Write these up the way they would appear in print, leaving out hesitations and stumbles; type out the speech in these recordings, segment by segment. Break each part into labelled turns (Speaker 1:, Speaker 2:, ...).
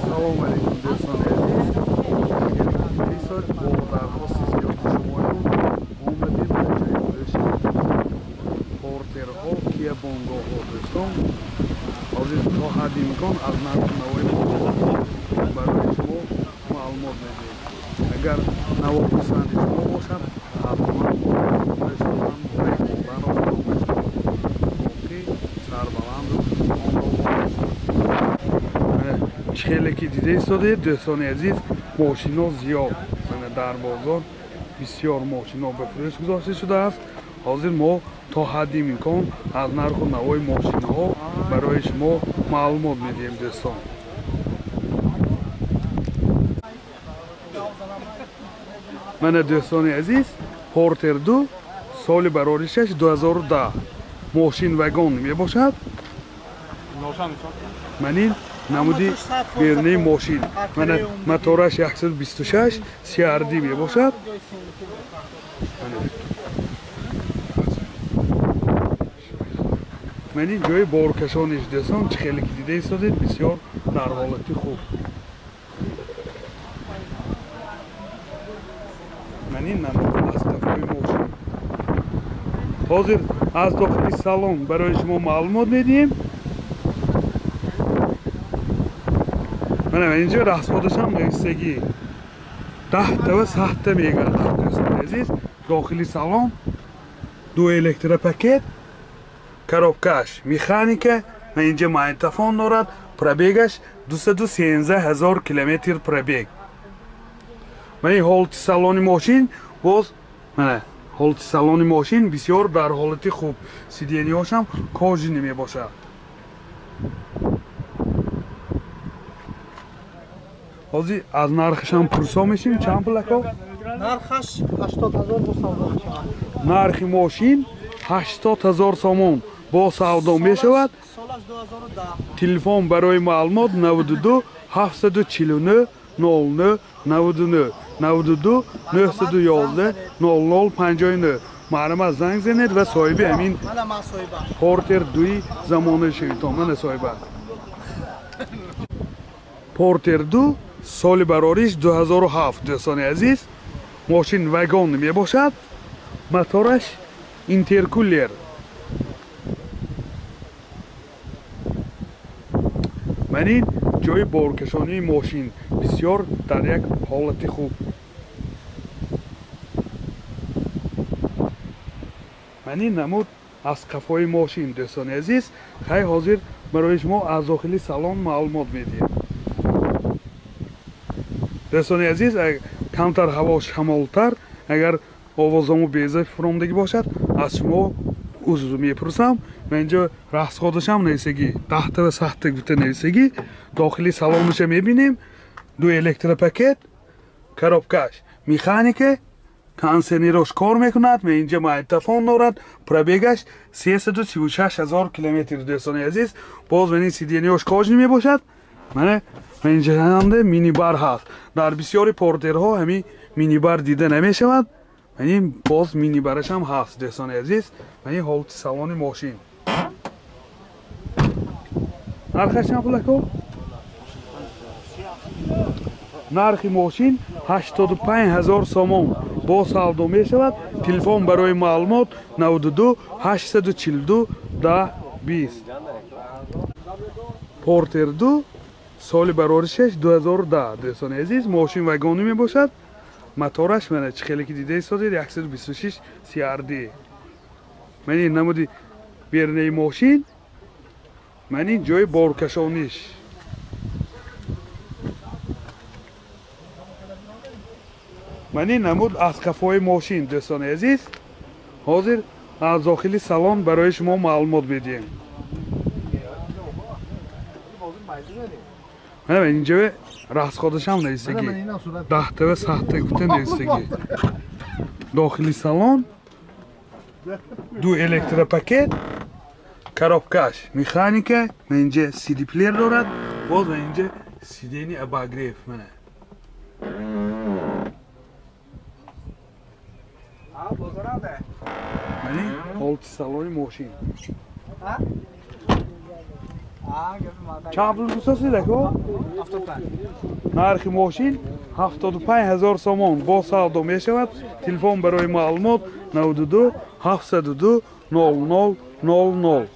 Speaker 1: Салом алейкум, дӯстони азиз. Бо дархости зиёди шумоён омадем ба ҷои фурӯши портерҳо, Кия Бонгоҳҳо. Дӯстон, ҳозир то ҳадди имкон аз нарху навои мошинҳо барои шумо маълумот медиҳем. Агар наво писанди шумо бошад, ҳатман фурӯшонам лайк монданро фаромӯш накунед. Боқӣ сарбаланду онро. Чӣ хеле ки дида истодед, дӯстони азиз, мошино зиёд. Мана дар бозор бисёр мошино ба фурӯш гузошта шудааст. Ҳозир мо то ҳадди имкон аз нарху навои мошинҳо барои шумо маълумот медиҳем, дӯстон. Мана, дӯстони азиз, Портер 2, соли бароришаш 2010, мошин вагон мебошад. Манин намуди берунаи мошин. Мана мотораш 126 CRD мебошад. Ман ин ҷои боркашониш, дӯстон, чӣ хеле ки дида истодед, бисёр дар ҳолати хуб. Ман ин намуд аз қафои мошин. Ҳозир аз дохили салон барои шумо маълумот медиҳем. Мана инҷо расходашам нависагӣ 10-та ва 100-та мегардад, дӯстони азиз. Дохили салон ду электропакет, коробкаш механика, ва инҷа магнитофон дорад. Пробегаш 213 000 километр пробег. Мана ин ҳолати салони мошин боз, мана ҳолати салони мошин бисёр дар ҳолати хуб. Сиденьяҳошам кожаный мебошад. Ҳозир аз нархашам пурсо мешем. Чанд пул, ако?
Speaker 2: Нархаш 80 000, бо савдо мешавад.
Speaker 1: Нархи мошин 80 000 сомон, бо савдо мешавад.
Speaker 2: Солаш 2010.
Speaker 1: Телефон барои маълумот 92 749 09 99, 92 911 00 59. Марҳамат, занг занед ва соҳиби ҳамин
Speaker 2: Мана ман соҳиба.
Speaker 1: Портер 2-и замонаи шавитон. Мана соҳиба. Портер 2, соли барориш 2007, дӯстони азиз, мошин вагон мебошад, мотораш интеркулер. Ман ин ҷои боркашонии мошин бисёр дар як ҳолати хуб. Ман ин намуд аз қафои мошин, дӯстони азиз. Хай, ҳозир барои шумо аз дохили салон маълумот медиҳем. Дӯстони азиз, камтар ҳаво шамолтар, агар овозому беза фуромдагӣ бошад, аз шумо узр мепурсам. Ва инҷо расходашам нависагӣ 10-та ва 100-та гуфта нависагӣ. Дохили салонаша мебинем. Ду электропакет, коробкаш механика, кондиционерош кор мекунад. Ва инҷа магнитофон дорад. Пробегаш 336 000 километр, дӯстони азиз. Боз ва ин сиденьяш кожаный мебошад. Мана ва инҷа ҳамда минибар ҳаст. Дар бисёри портерҳо ҳамин минибар дида намешавад. Ин боз минибарашам ҳаст, дӯстони азиз. Ва ин ҳолати салони мошин. Нархаш чанд пул, ако? Нархи мошин 85 000 сомон, бо савдо мешавад. Телефон барои маълумот 92 842 10 20. Портер 2, соли бароришаш 2010, дӯстони азиз, мошин вагонӣ мебошад. Мотораш мана чӣ хеле ки дида истодед, 126 CRD. Ман ин намуди берунаи мошин, ман ин ҷои боркашониш. Ман ин намуд аз қафои мошин, дӯстони азиз. Ҳозир аз дохили салон барои шумо маълумот медиҳем. Мана инҷо расходашам нависагӣ 10-та ва 100-та гуфта нависагӣ. Дохили салон ду электропакет, коробкаш механика, ва инҷа CD плеер дорад. Боз ва инҷа сиденье обогрев. Мана. Ҳолати салони мошин. Чанд пул гусасид ако?
Speaker 2: 75.
Speaker 1: Нархи мошин 75 ҳазор сомон бо савдо мешавад. Телефон барои маълумот 92 702 00 00.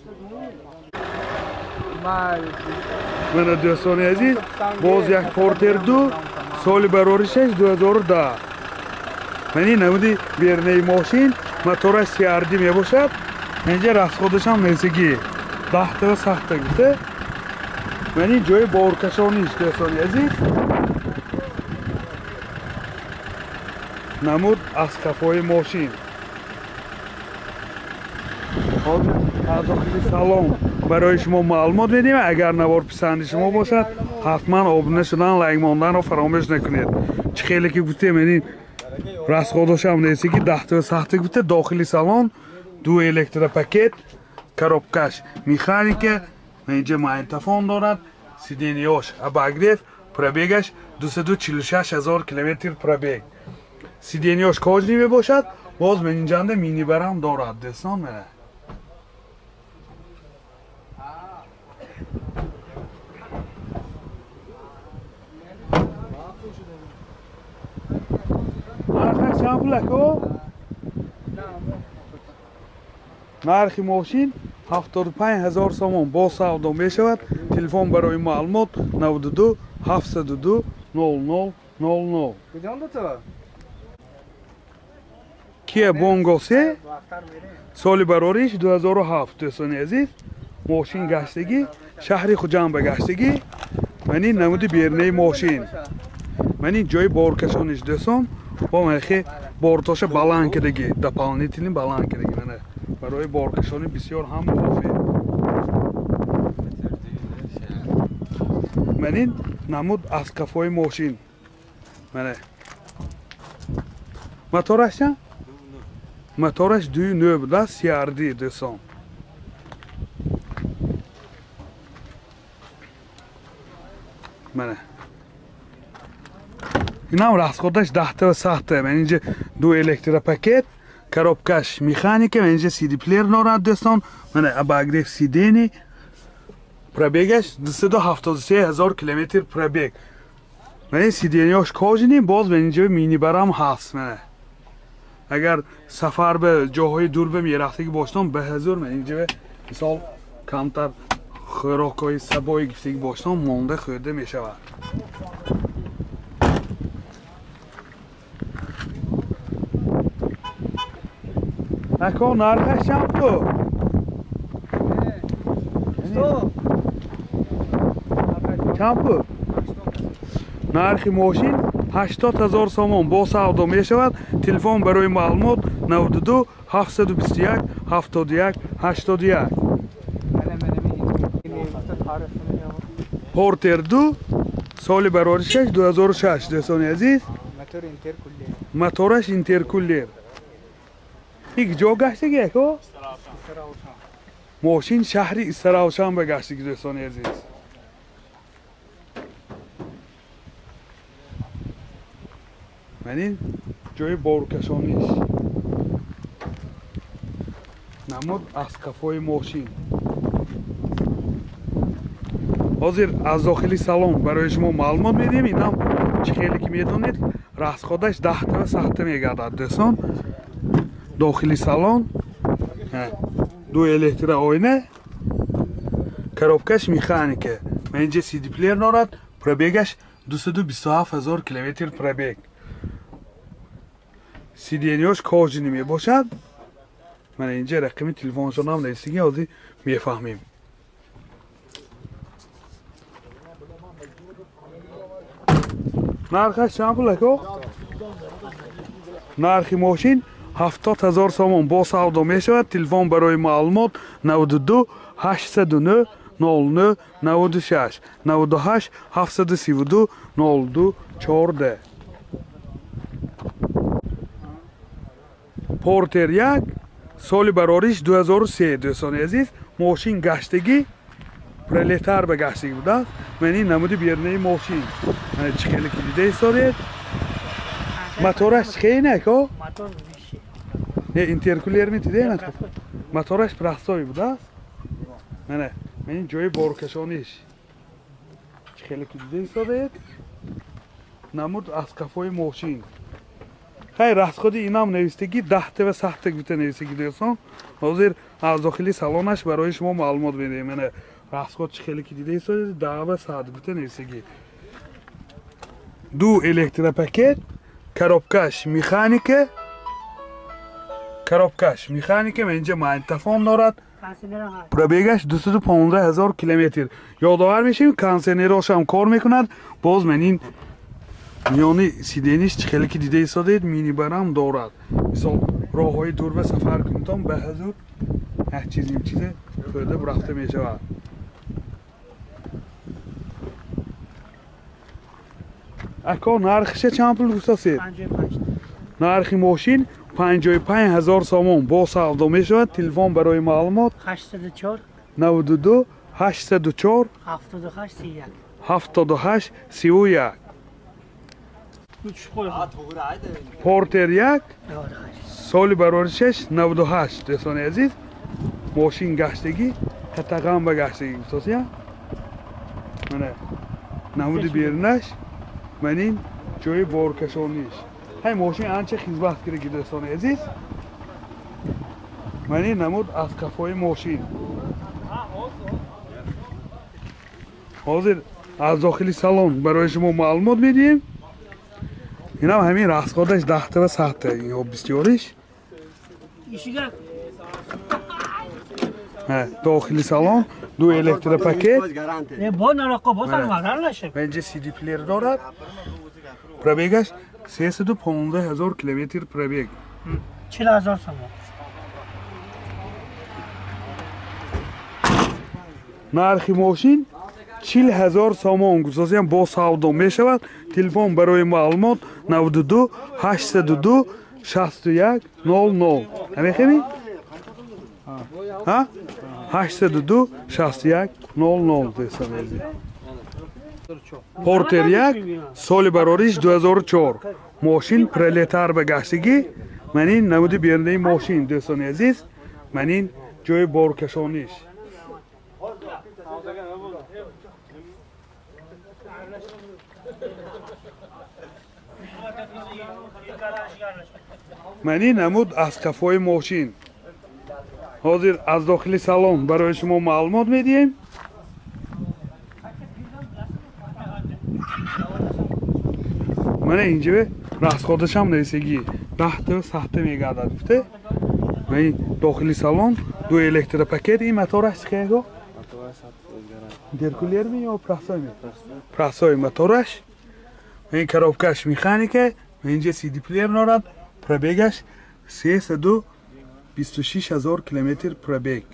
Speaker 1: Мана дӯстони азиз, боз як Портер 2 соли бароришаш 2010. Мани намуди бернаи мошин, мотораш CRD мебошад. Инҷа расходашам несигӣ. 10 та сахта гуфта. Мани ҷои боркашониш дӯстони азиз. Намуд аз қафои мошин. Ҳозир аз дохили салон барои шумо маълумот медиҳем. Агар навор писанди шумо бошад, ҳатман обуна шудан, лайк монданро фаромӯш накунед. Чӣ хеле ки гуфтем, ин расходашам нест ки 10 та сахта гуфта. Дохили салон ду электропакет, коробкаш механика, инҷа магнитофон дорад, сиденьяш обогрев, пробегаш 246 ҳазор километр пробег. Сиденьяш кожаный мебошад, боз менинҷанда минибарам дорад, дӯстон мена. Нархаш чанд пул ако? Нархи мошин 75 ҳазор сомон бо савдо мешавад. Телефон барои маълумот 92 702 00 00. Kia Bongo 3 соли барориш 2007 дӯстони азиз. Мошин гаштагӣ шаҳри Хуҷанд ба гаштагӣ. Мани намуди бернаи мошин. Мани ҷои боркашониш дӯстон. Бо махи бортоша баланд кардагӣ, дополнительный баланд кардагӣ. Мана барои боркашонӣ бисёр ҳам мувофиқ. Мани намуд аз қафои мошин. Мана мотораш чанд? Мотораш 2.9 будааст, CRD дӯстон. Мана инам расходаш 10 та сахта. Ман инҷа ду электропакет, коробкаш механика, ман инҷа CD плеер дорад дӯстон. Мана обогрев сидени, пробегаш 273 ҳазор километр пробег. Ман сиденьяш кожаный, боз ман инҷа минибарам ҳаст. Мана агар сафар ба ҷоҳои дур ба мерафтагӣ бошам, ба ҳазур ман инҷа мисол камтар хӯрокҳои сабои гирифтагӣ бошам, монда хӯрда мешавад. Ако нархаш чанд пул? Чанд пул? Нархи мошин 80 ҳазор сомон бо савдо мешавад. Телефон барои маълумот 92 721 71 81. Портер 2 соли бароришаш 2006 дӯстони азиз. Мотораш интеркулер. Ик ҷо гаштагӣ ако? Мошин шаҳри Истаравшан ба гаштагӣ дӯстони азиз. Ман ин ҷои боркашониш. Намуд аз қафои мошин. Ҳозир аз дохили салон барои шумо маълумот медиҳем. Инам чӣ хеле ки медонед, расходаш 10 та сахта мегардад дӯстон. Дохили салон ду электрооина, коробкаш механика. Ман инҷа CD плеер дорад, пробегаш 227 ҳазор километр пробег. Сиденьяш кожаный мебошад. Мана инҷа рақами телефоншонам нависиги, ҳозир мефаҳмем. Нархаш чанд пул ако? Нархи мошин 70 ҳазор сомон бо савдо мешавад. Телефон барои маълумот 92 809 09 96 98 732 02 14. Портер 1 соли барориш 2003 дӯстони азиз. Мошин гаштагӣ пролетар ба гаштагӣ будааст. Ман ин намуди бернаи мошин. Мана чӣ хеле ки дида истодед. Мотораш чӣ хеле ако? Не, интеркулер метиде мотор. Мотораш простой будааст. Мана ин ҷои боркашониш. Хеле ки дида истодаед. Намуд аз қафои мошин. Хай расходи инам навистагӣ 10 ва 100 гуфта навистагӣ дӯстон. Ҳозир аз дохили салонаш барои шумо маълумот медиҳем. Мана расход чӣ хеле ки дида истодаед 10 ва 100 гуфта навистагӣ. Ду электропакет, коробкаш механика. Коробкаш механика, инҷа магнитофон дорад. Пробегаш 215 000 километр. Ёдовар мешавем, кондиционерош ҳам кор мекунад. Боз ман ин миёни сидениш чӣ хеле ки дида истодаед минибарам дорад. Мисол роҳҳои дур ба сафар кунитон ба ҳазур як чиз ин чизе хӯрда рафта мешавад. Ако нархиша чанд пул гуфтасед?
Speaker 2: 55.
Speaker 1: Нархи мошин 55 000 сомон бо савдо мешавад. Телефон барои маълумот
Speaker 2: 804
Speaker 1: 92 804
Speaker 2: 78 31
Speaker 1: 78 31. Портер 1 соли бароришаш 98. Дӯстони азиз, мошин гаштагӣ қатаған ба гаштагӣ гуфтосия. Мана намуди берунаш, ман ин ҷои боркашониш. Ҳай мошин анча хизмат кираги дӯстони азиз. Ман ин намуд аз қафои мошин. Ҳозир аз дохили салон барои шумо маълумот медиҳем. Инам ҳамин расходаш 10 ва 100 ё бисёриш. Дохили салон ду электропакет. Инҷа CD плеер дорад. Пробегаш 315 000 километр пробег.
Speaker 2: 40 000 сомон.
Speaker 1: Нархи мошин 40 000 сомон гузозиям бо савдо мешавад. Телефон барои маълумот 92 802 61 00. Ҳамехеми? Ҳа? 802 61 00 дӯстони азиз. Портер 1 соли барориш 2004. Мошин пролетар ба гаштагӣ. Ман ин намуди берунаи мошин дӯстони азиз. Ман ин ҷои боркашониш. Ман ин намуд аз қафои мошин. Ҳозир аз дохили салон барои шумо маълумот медиҳем. Мана инҷа расходашам нависагӣ 10 та 100 мегардад гуфта. Ман ин дохили салон ду электропакет. Ин мотораш чӣ хел? Интеркулерми ё простойми? Простой мотораш. Ин коробкаш механика. Инҷа CD плеер дорад. Пробегаш 326 000 километр пробег.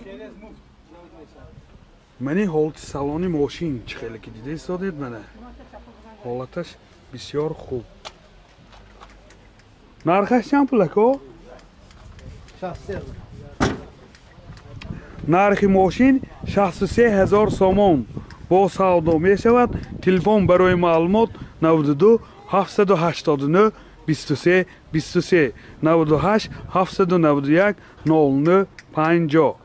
Speaker 1: Ман ин ҳолати салони мошин чӣ хеле ки дида истодед, мана ҳолаташ бисёр хуб. Нархаш чанд пул ако?
Speaker 2: 63.
Speaker 1: Нархи мошин 63 000 сомон бо савдо мешавад. Телефон барои маълумот 92 789 23 23 98 791 09 50.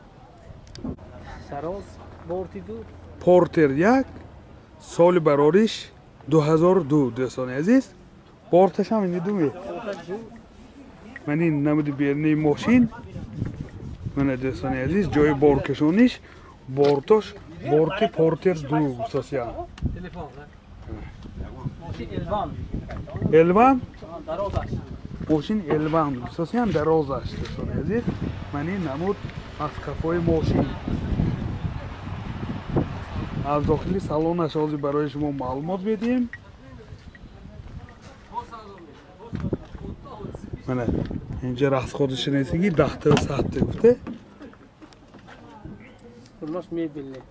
Speaker 1: Портер 1 соли барориш 2002 дӯстони азиз. Борташам ини думе. Ман ин намуди берунаи мошин. Мана дӯстони азиз, ҷои боркашониш, бортош борти Портер 2 гуфтосия. Элван? Мошин Элван гуфтосиям дарозаш дӯстони азиз. Ман ин намуд аз қафои мошин. Аз дохили салонаш ҳозир барои шумо маълумот медиҳем. Мана инҷа расходиши несиги 10 та 100 гуфта.
Speaker 2: Курлаш мебелли.